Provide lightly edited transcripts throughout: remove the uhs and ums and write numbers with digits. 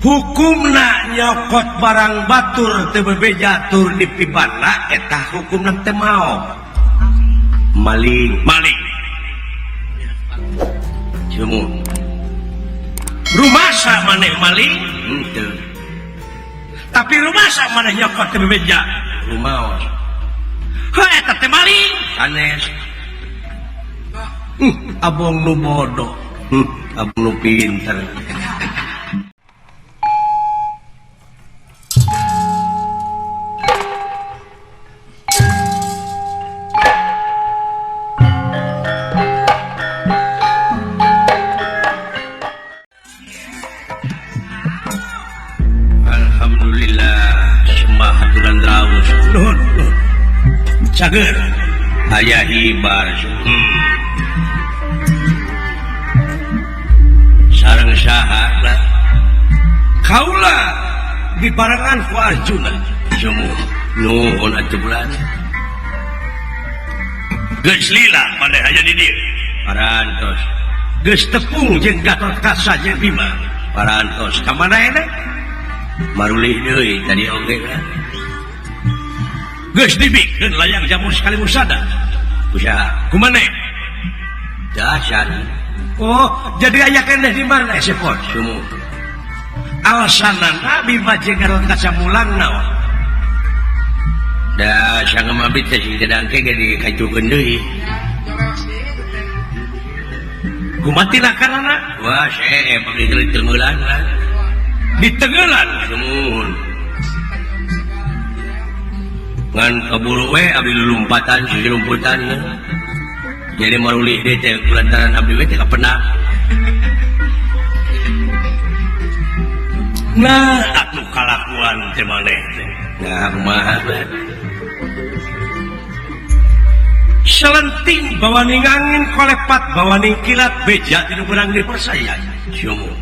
Hukumna nyokot barang batur teu bebeja tur dipibana eta hukumna teu maok. Maling, maling. Sumuh. Rumasa maneh maling? Henteu. Tapi rumasa maneh nyokot teu bebeja? Rumaos. Heuh eta teh maling. Sanes. Abong nu bodoh. Abong nu pinter. Alhamdulillah sembah haturan raus. Nuhun, nuhun. Cager aya hibar. Sareng saha lah? Kaula dibarengan ku Arjuna. Sumuh. Nuhun atuh bulan. Geus lila maneh aya di dieu. Parantos. Geus tepung jeung Gatotkaca jeung Bima. Parantos ka mana enak? Marulih deui tadi oge lah. Geus dibikeun layang jamur sekali musada. Usaha kumaneh? Dasar. Oh, jadi aya keneh di mana sepot? Sumuh. Alasanana Bima jeung Gatotkaca mulang naon? Da sangat mabit teh sing tedangke ge dikaitukeun deui. Kumaha tinakanana? Wah, seep abdi teh ditengeulan lah. Ditengeulan sumuhun. Ngan kaburu we abdi lulumpatan sisirumputan. Jadi marulih deui teh kulantaran abdi we teh kapenang. Nah, atuh kalakuan teh maneh teh. Nah, kumaha teh? Selenting bawaning angin kolepat bawaning kilat beja tinu beurang dipercaya. Sumuh.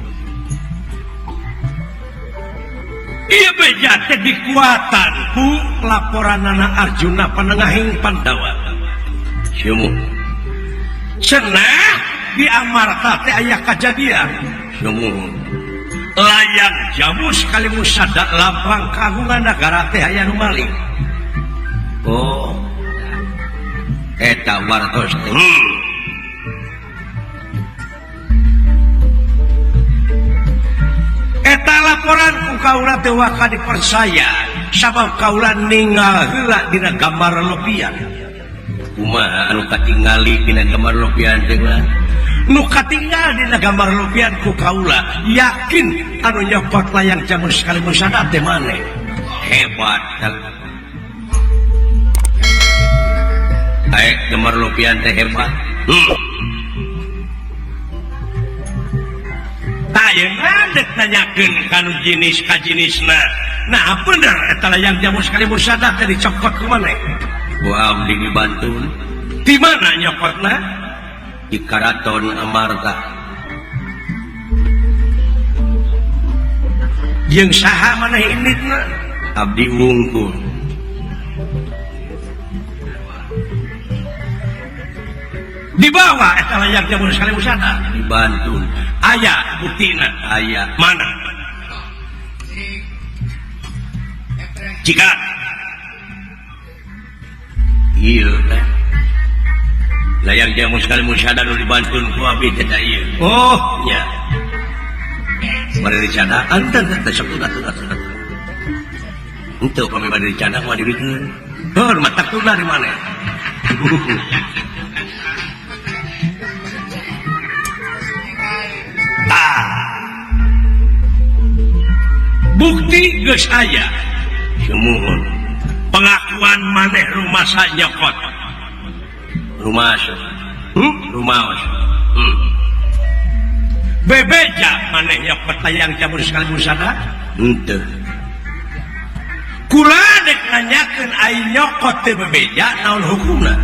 Ieu beja teh dikuatan ku laporanana Arjuna panengahing Pandawa. Sumuh. Cenah di Amarta teh aya kajadian. Sumuh. Layang jamus kali musada lambang kagungan nagara teh aya nu maling. Oh. Eta wartos teh. Eta laporan ku kaula teh waka dipercaya sabab kaula ninggal heula dina gambar lopian. Kumaha anu katingali dina gambar lopian teh mah? Nu katinggal dina gambar lopian ku kaula yakin anu nyokot layang jamus sekali musada teh maneh. Hebat. Aek gambar lopian teh hebat. Tah ayeuna dek nanyakeun kanu jenis ka jenisna. Nah bener eta layang jamus sekali musada teh dicokot ku maneh. Ku abdi dibantu. Di mana nyokotna? Di Karaton Amarta. Jeung saha maneh inditna? Abdi wungkul. Dibawa eta layang jamus sekali musada dibantu. Aya buktina? Aya. Mana? Jika ieu teh layang jamus sekali musada nu dibantun ku abdi teh ieu. Oh, nya. Bade dicanda anten teh sok tunda tunda tunda. Henteu pami bade dicanda mah dibikeun. Heuh, matak tunda di mana? Tah. Bukti geus aya. Sumuhun. Pengakuan maneh rumasa nyokot. Rumasa. Rumaos. Bebeja maneh nyokot layang jamur sekali musada? Henteu. Kula dek nanyakeun ai nyokot teu bebeja naon hukumna?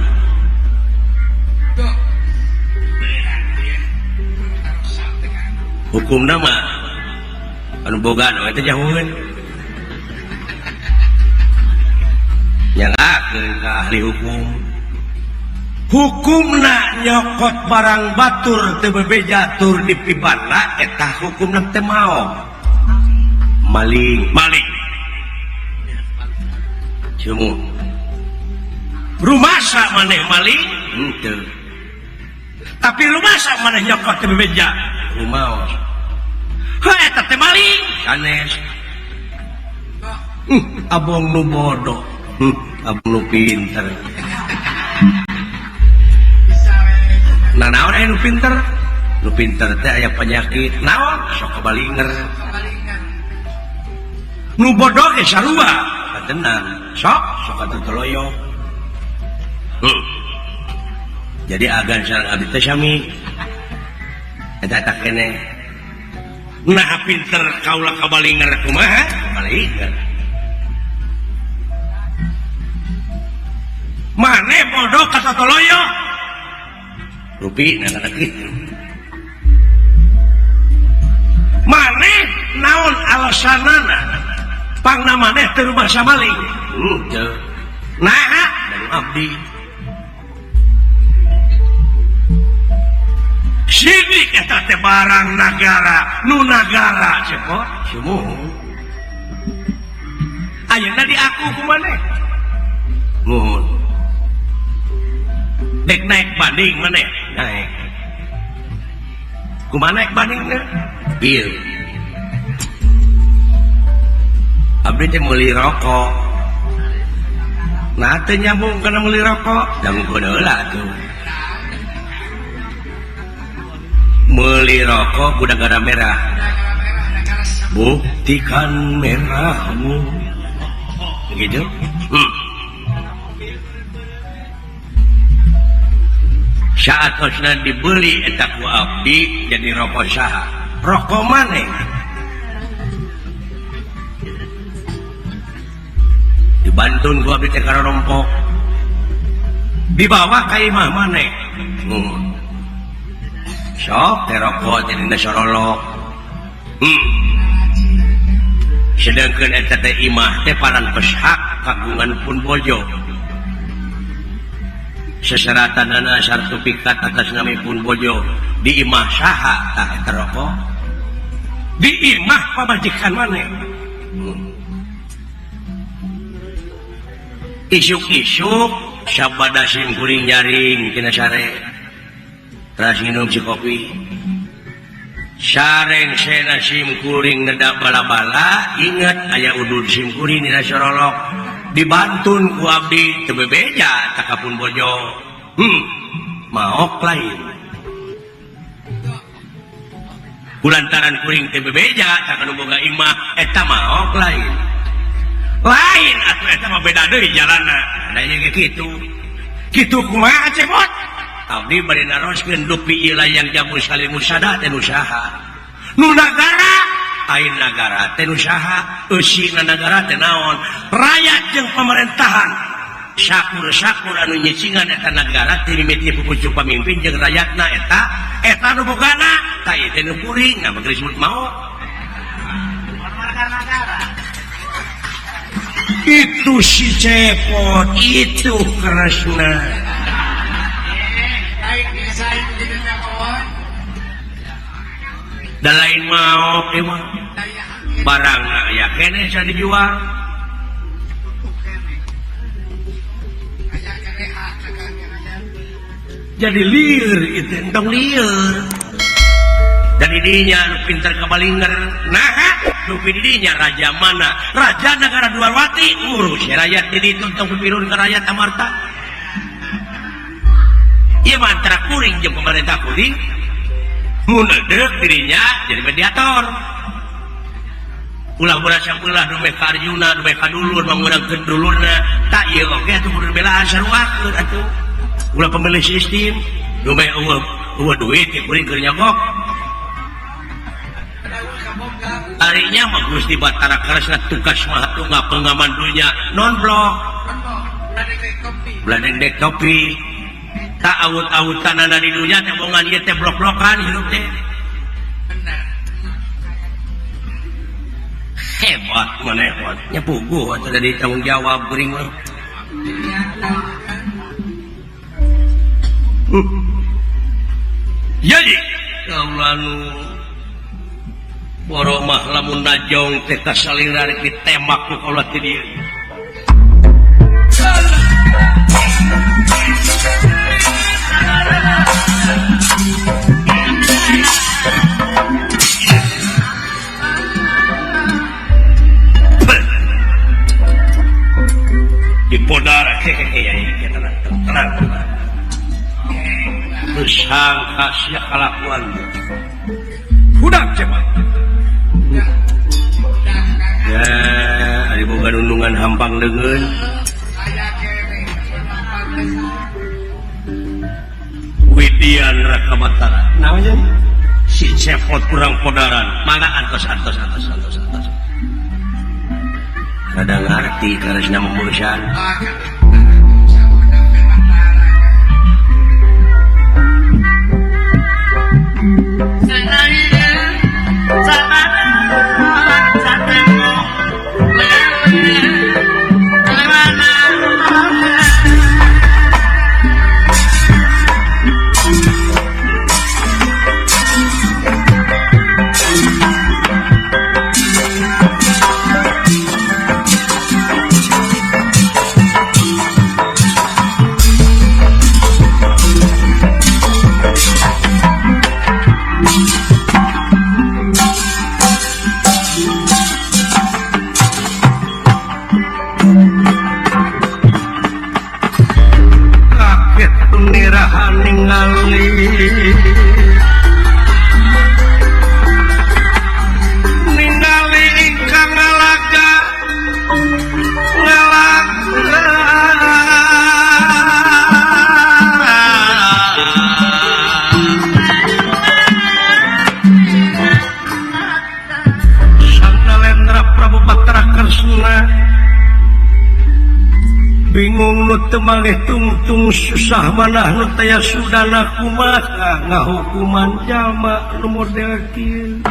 Hukumna mah anu boga we teh jahueun. Nyanggakeun ka ahli hukum. Hukumna nyokot barang batur teu bebeja tur dipibana eta hukumna teh maok. Maling, maling. Sumuh. Rumasa maneh maling? Henteu. Tapi rumasa maneh nyokot teu bebeja? Rumaos. Heuh eta teh maling. Sanes. Abong nu bodoh. Abong nu pinter. Nah naon aya nu pinter? Nu pinter teh aya penyakit. Naon? Sok kabalinger. Nu bodoh ge sarua. Katenang. Sok sok katutoloyo. Jadi agan sareng abdi teh sami. Eta tak keneh. Nah pinter kaula kabalinger kumaha? Kabalinger. Maneh bodoh katutoloyo. Rupi nah kata kitu. Maneh naon alasanana pangna maneh teu rumasa maling? Henteu. Naha dari abdi. Sidik eta teh barang nagara, nu nagara cepot sumuh. Ayeuna diaku ku maneh. Nuhun. Dek naik banding maneh? Naik. Kumaha naik bandingna? Ieu. Abdi teh meuli rokok. Nah teu nyambung kana meuli rokok, dangkeun heula atuh. Meuli rokok budak gara merah. Buktikan merahmu. Begitu? Saatosna dibeli eta ku abdi jadi rokok saha? Rokok maneh. Dibantun ku abdi teh kana rompok. Dibawa ka imah maneh. Sok teh rokok teh dina sorolok. Sedangkeun eta teh imah teh parantos hak kagungan pun bojo. Seseratanana sertifikat atas nami pun bojo di imah saha tah eta rokok? Di imah pamajikan maneh. Isuk-isuk sabada sim kuring nyaring tina sare. Teras nginum si kopi. Sareng sena sim kuring nedak bala-bala inget aya udud sim kuring dina sorolok. Dibantun ku abdi teu bebeja tah ka pun bojo. Maok lain. Kulantaran kuring teu bebeja tah ka nu boga imah eta maok lain. Lain atuh eta mah beda deui jalana. Da ieu ge kitu. Kitu kumaha cepot? Abdi bari naroskeun dupi ieu layang jamu salim musada teh nu saha? Nu nagara ain nagara teh nu saha? Eusina nagara teh naon? Rakyat jeung pemerintahan. Sakur-sakur anu nyicingan eta nagara teh mimiti pupucuk pamimpin jeung rakyatna eta eta nu bogana tah ieu teh nu kuring nah geus disebut maot. Itu si Cepot, itu Kresna. Dan lain maok mah barang ya kene bisa dijual. Jadi liur itu entong liur. Dan ininya nu pinter kabalinger. Nah, nu didinya raja mana? Raja negara Dwarwati ngurus rakyat di ditu tong pipirun ka rakyat Amarta. Ieu mah antara kuring jeung pemerintah kuring. Mun deuk dirinya jadi mediator. Ulah berasa belah nu meh ka Arjuna, nu meh ka dulur, mangurangkeun dulurna. Tak ieu oge atuh kudu belaan saruakeun atuh. Ulah pemilih sistem, nu meh eueuh duit teh kuring keur nyogok. Arinya mah Gusti Batara Kresna tugas mah tunggal pengaman dunya non blok. Beladeng dek topi. Tak awut-awutan di dunya teh bongan ieu teh blok-blokan hidup teh. Hebat maneh nya puguh atuh jadi tanggung jawab kuring mah. Jadi kaula nu Boro mah lamun najong teh kasalira rek ditembak ku kaula ti dieu. Dipodar hehehe tenang tenang tenang. Tersangka sia kalakuan. Budak cepat. Ya, ari boga nundungan hampang leungeun. Widian Raka Batara. Naon si cepot kurang podaran. Mangga antos antos antos antos antos. Rada ngarti karesna membosan. Ningali ingkang ngalaga ngalaga Sang Nalendra Prabu Batara Kresna bingung nu teu malih tungtung susah manah nu taya sudana kumaha ngahukuman jalma nu model kieu.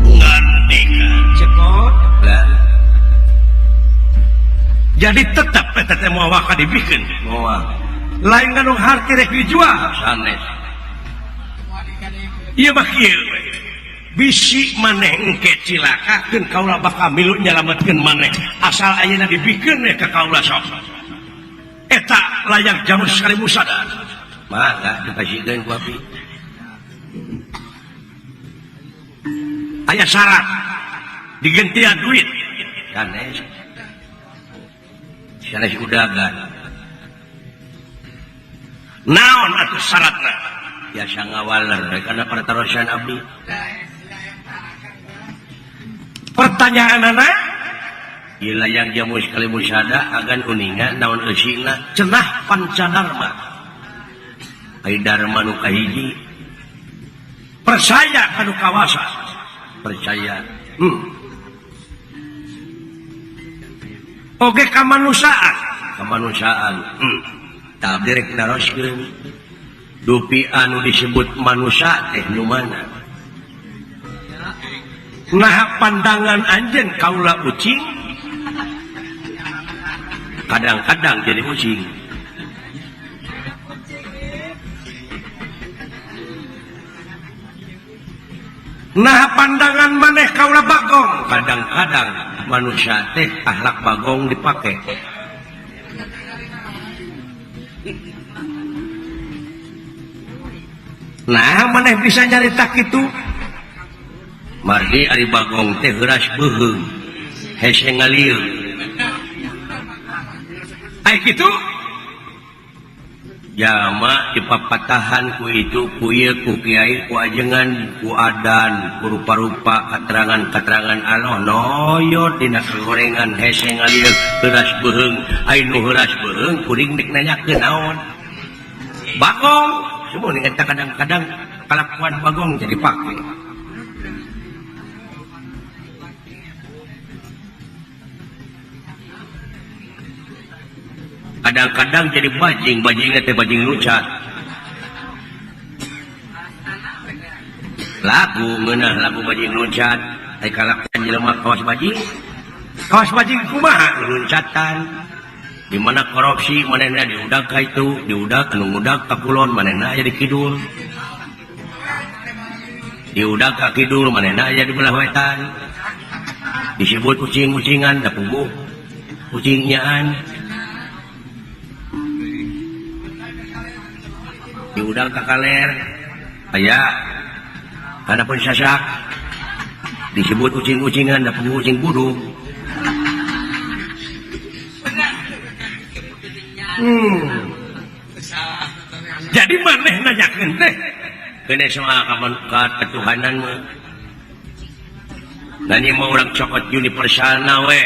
Ngandika cepot lah. Jadi tetap eta teh moal waka dibikeun. Moal. Lain ngandung harti rek dijual sanes. Ieu mah kieu we. Bisi maneh engke cilakakeun kaula bakal milu nyalametkeun maneh asal ayeuna dibikeun we ka kaula sok. Eta layak jamus kali musada. Mangga dipasikeun ku abdi. Aya syarat digentian duit. Sanes. Sanes udagan. Naon atuh syaratna? Biasa ngawaler kana pertarosan abdi. Pertanyaanana ieu layang jamus kali musada agan uninga naon eusina cenah pancadarma. Ai dharma nu kahiji percaya kanu kawasa percaya. Oge kamanusiaan kamanusiaan. Tah abdi rek naroskeun dupi anu disebut manusia teh nu mana? Nah pandangan anjeun kaula ucing kadang-kadang jadi ucing. Nah pandangan maneh kaula bagong kadang-kadang manusia teh akhlak bagong dipake. Nah maneh bisa nyarita kitu. Margi ari bagong teh heuras beuheung hese ngalieu. Ai kitu jalma dipapatahan ku itu ku ieu ku kiai ku ajengan ku adan ku rupa-rupa katerangan-katerangan Allah noyot dina kagorengan hese ngalieu heuras beuheung. Ai nu heuras beuheung kuring rek nanyakeun naon bagong semua ni eta kadang-kadang kalakuan bagong jadi pake. Kadang-kadang jadi bajing, bajingnya teh bajing lucat. Lagu ngeunah lagu bajing lucat, ai kalakuan jelema kawas bajing. Kawas bajing kumaha luncatan. Di mana korupsi manehna diudag ka itu, diudag anu ngudag ka kulon manehna aya di kidul. Diudag ka kidul manehna aya di belah wetan. Disebut kucing-kucingan da puguh. Kucing nyaan. Diudag ka kaler aya kana pun sasak. Disebut kucing-kucingan da puguh kucing budug. Jadi maneh nanyakeun teh kene soal ketuhanan mah. Nanya mah urang cokot universalna we,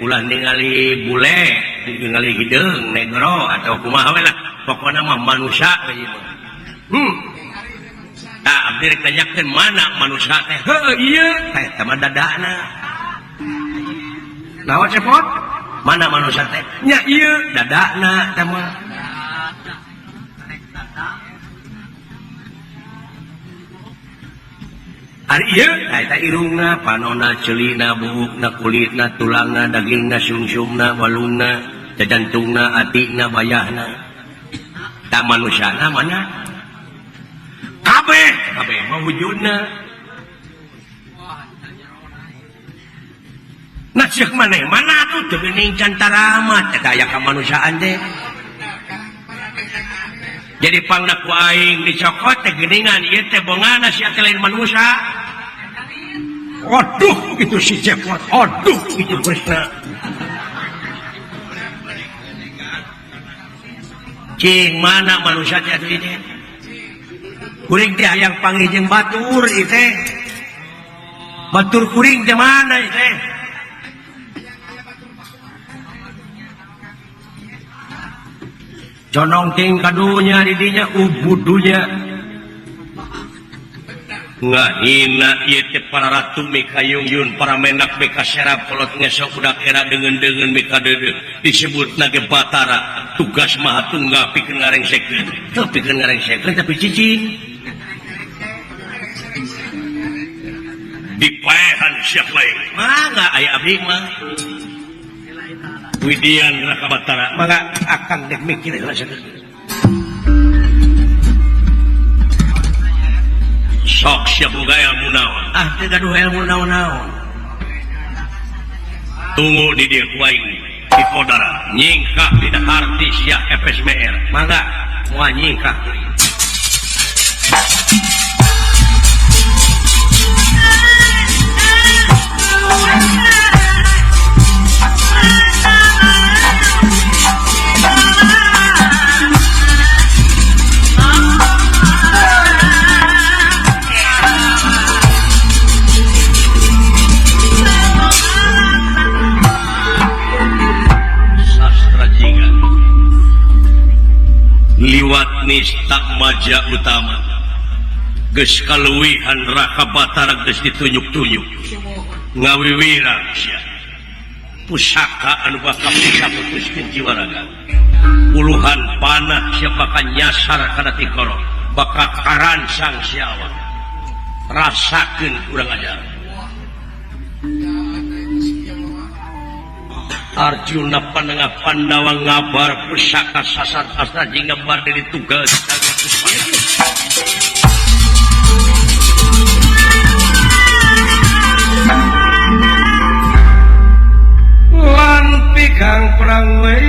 ulah ningali bule, ningali hideung, negro atau kumaha we lah, pokona mah manusia we ieu mah. Tah abdi rek nanyakeun mana manusia teh? Heuh ieu teh teh mah dadana. Naon cepot? Mana manusia teh? Nya ieu dadana teh mah. Ari ieu eta irungna, panona, ceulina, buukna, kulitna, tulangna, dagingna, sungsumna, walungna, jantungna, atina, bayahna. Tah manusiana mana? Kabeh, kabeh mah wujudna. Nah ceuk maneh mana atuh teu geuning can taramat eta aya kamanusiaan teh. Jadi pangna ku aing dicokot teh geuningan ieu teh bongana sia teh lain manusia. Aduh itu si Cepot, aduh itu Krishna. Cing mana manusia teh atuh ieu teh? Kuring teh hayang panggih jeung batur ieu teh. Batur kuring teh mana ieu teh? Conong ting kadunya didinya ubudunya ngahina ieu teh para ratu mikayungyun para menak mikaserap kolot ngesok budak era deungeun-deungeun mikadeudeuh disebutna ge Batara tugas maha tunggal pikeun ngarengsekeun teu pikeun ngarengsekeun tapi cicing dipaehan sia lain mangga aya abdi mah Widian Raka Batara mangga akang dek mikir heula sakeun. Sok sia boga ilmu naon? Ah teu gaduh ilmu naon-naon. Tunggu di dieu ku aing di Kodara nyingkah dina harti sia FSMR. Mangga moal nyingkah. Liwat nista maja utama geus kaluwihan Raka Batara geus ditunjuk-tunjuk ngawiwira sia pusaka anu bakal bisa putuskeun jiwa raga puluhan panah sia bakal nyasar kana tikoro bakal karansang sia awak rasakeun urang ajar Arjuna panengah Pandawa ngabar pusaka sasar astra jeung ngabar dari tugas lan pikang perang we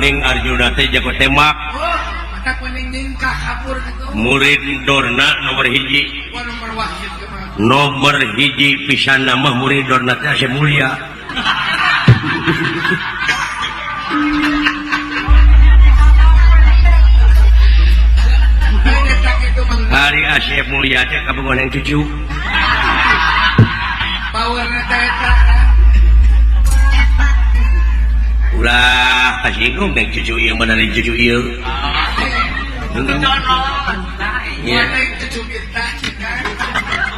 Maning Arjuna teh jago tembak. Murid Dorna nomor hiji. Nomor hiji pisan nama murid Dorna teh Asep Mulia. Hari Asep Mulia teh kabogohan yang cucu. Ulah kasinggung yang cucu ieu mana dari cucu ieu. Ya.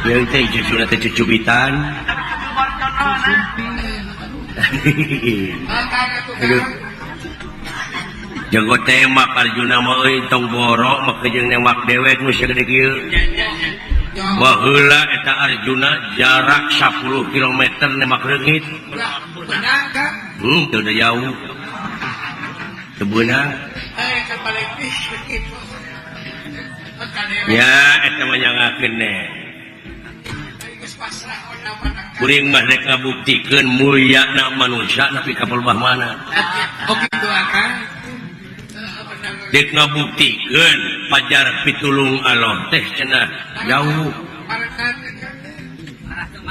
Ieu teh cucu teh cucubitan. Aduh. Jago tembak Arjuna mah euy tong borok make jeung nembak dewek nu sagede kieu. Baheula eta Arjuna jarak 10 km nembak reungit. Teu da jauh. Teu beunang. Ya eta mah nyangakeun ne. Kuring mah rek ngabuktikeun mulyana manusia nepi ka palebah mana. Dek ngabuktikeun pajar pitulung Allah teh cenah jauh.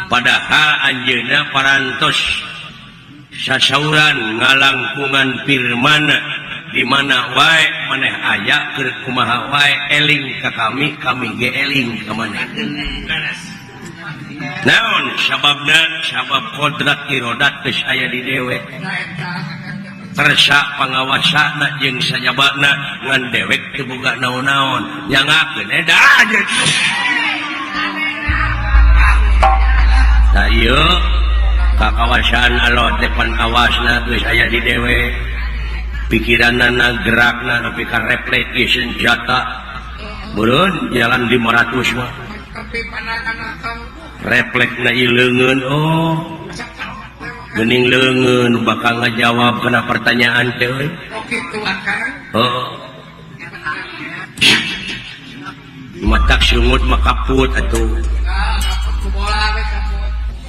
Padahal anjeunna parantos sasauran ngalangkungan firman di mana wae maneh aya keur kumaha wae eling ka kami, kami ge eling ka maneh. Naon sababna? Sabab kodrat irodat geus aya di dewek. Tersa pangawasana jeung sajabana ngan dewek teu boga naon-naon nyangakeun eta aja. Tah ieu kakawasan Allah teh pan awasna geus aya di dewek. Pikiranana gerakna nepi ka refleks ieu senjata. Beureun jalan 500 mah. Refleksna ieu leungeun oh. Gening leungeun bakal ngajawab kana pertanyaan teh euy. Oh. Matak sungut mah kaput atuh.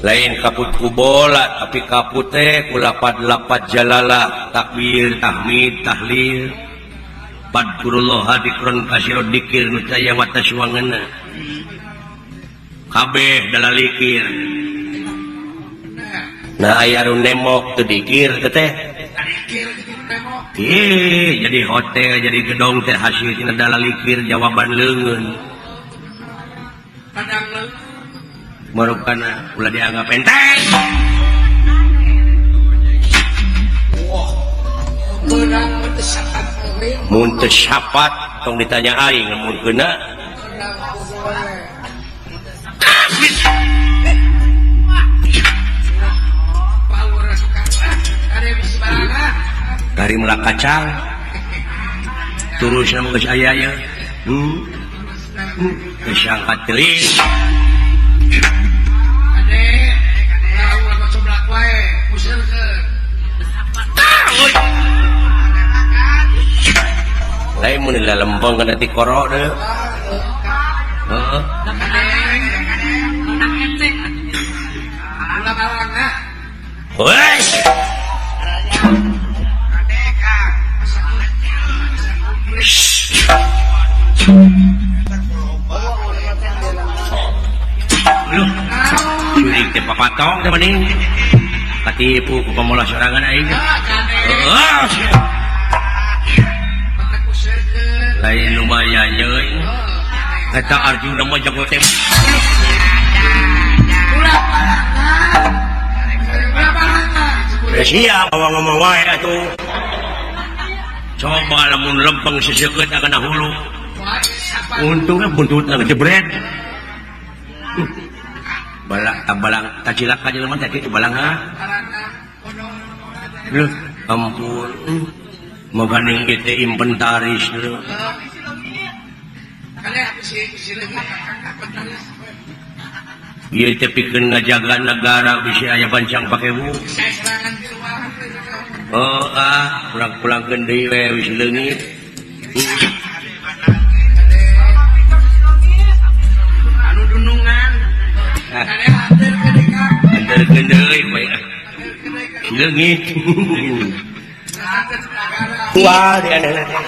Lain kaput ku bola tapi kaput teh ku lapat-lapat jalala takbir tahmid tahlil. Fadkurullah dikron kasiro dikir nu caya mata suangeuna. Kabeh dalalikir. Nah aya nu nemok teu dikir teh. Ih, jadi hotel, jadi gedong teh hasil tina dalalikir jawaban leungeun. Marukana ulah dianggap enteng. Mun teu sapat tong ditanya aing mun keuna. Kari melak kacang turus nama geus aya ya. Geus angkat teuing. Lain mun lalempong kana ti koro deui. Heeh. Wes. Loh, curik teh papatong teh mending. Katipu ku pamolah sorangan aing. Heeh. Lain lumayan euy. Eta Arjuna mah jago teh. Siap bawa ngomong wae atuh. Coba lamun lempeng seseukeut kana hulu. Untungna buntutna ngejebret. Balak tabalang tacilak ka jelema teh kitu balang ha. Leuh, ampun. Maganing ieu teh inventaris leuh. Ieu teh pikeun ngajaga negara bisi aya bancang pakewu. Oh ah, pulang-pulangkeun deui we wis leungit. Anu dunungan. Anterkeun deui we. Leungit. Wah, di anehna teh.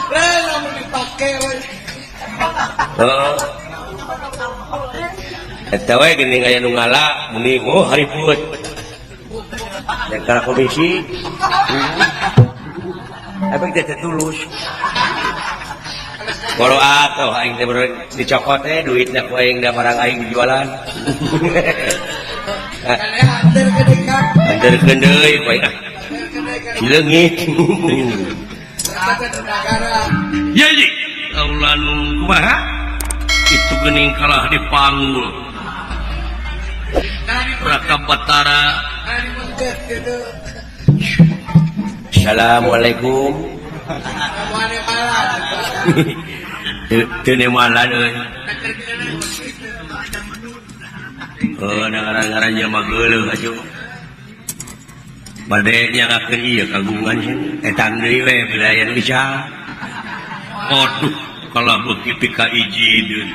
Lamun dipake we. Heeh. Eta we geuning aya nu ngala mending oh hariput. Dan kana komisi. Efek teh tulus. Kalau atau aing teh dicokot teh duitna ku aing da barang aing dijualan. Anterkeun deui ku aing ah. Sileungit. Ya ji, kaula nu kumaha? Itu geuning kalah dipanggul. Raka Batara. Assalamualaikum. Teu nemalan euy. Oh, ngaran-ngaran jelema geuleuh atuh. Bade nyangakeun ieu kagungan etang deui we bila aya nu bisa. Aduh, kalah beuki pika ijideun.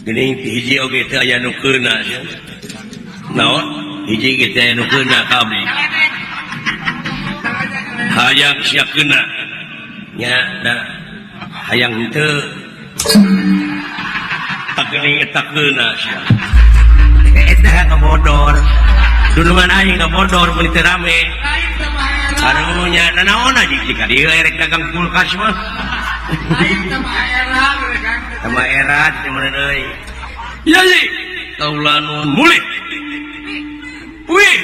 Geuning hiji oge teu aya nu keuna sia. Naon? Hiji ge teu aya nu keuna ka abdi. Hayang sia keuna. Nya da hayang henteu. Geuning eta keuna sia. Eta ngabodor. Dunungan aing ngabodor meuni teu rame. Aduh nya nanaon aja jika dieu erek dagang kulkas mah. Aing tambah era Kang. Tambah era teh meureun euy. Ya ye, kaula nuhun mulih. Wih.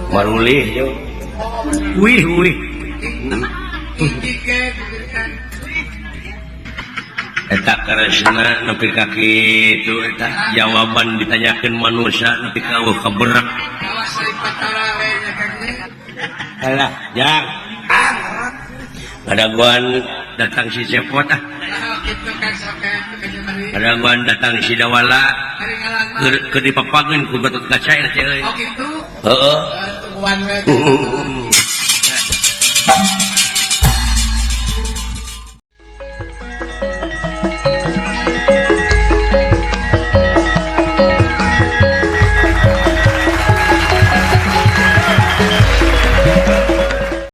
Marulih yo. Wih wih. Eta karesna nepi ka kitu eta jawaban ditanyakeun manusia nepi ka eueuh kaberak. Alah, jang. Padaguan datang si Cepot ah. Padaguan datang si Dawala keur dipapageun ku Gatot Kaca teh euy. Oh kitu. Heeh. Tungguan we.